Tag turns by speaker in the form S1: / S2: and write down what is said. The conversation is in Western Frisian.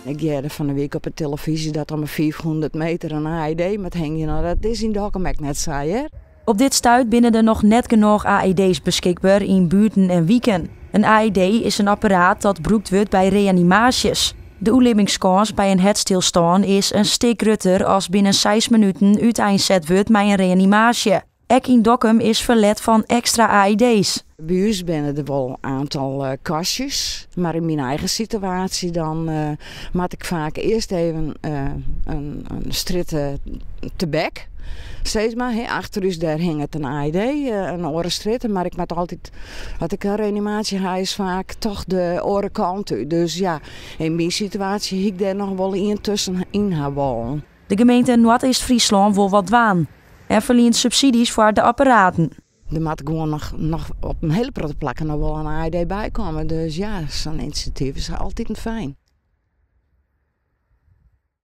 S1: Ik hearde fan 'e wike op 'e telefyzje dat om 'e 500 meter in AED moat hingje. No, dat is yn Dokkum ek net sa, hear.
S2: Op dit stuit binne der noch net genôch AED's beskikber yn buerten en wiken. In AED is in apparaat dat brûkt wurdt by reanimaasjes. De oerlibbingskâns by in hertstilstân is in stik grutter as binnen seis minuten úteinset wurdt mei in reanimaasje. Ek yn Dokkum is ferlet fan ekstra AED's.
S1: By ús binne der wol in aantal kastjes, mar yn myn eigen situaasje dan moat ik faak earst even in strjitte tebek. Sis mar, achter ús dêr hinget in AED, in oare strjitte, mar ik moat altyd, as ik in reanimaasje ha, is faak toch de oare kant út. Dus ja, yn myn situaasje hie ik dêr noch wol ien tusken yn ha wollen.
S2: De gemeente Noardeast-Fryslân wol wat dwaan en ferlient subsydzjes foar de apparaten.
S1: Der moat gewoan noch op in hiele protte plakken noch wol in AED by komme. Dus ja, sa'n inisjatyf is altyd fijn.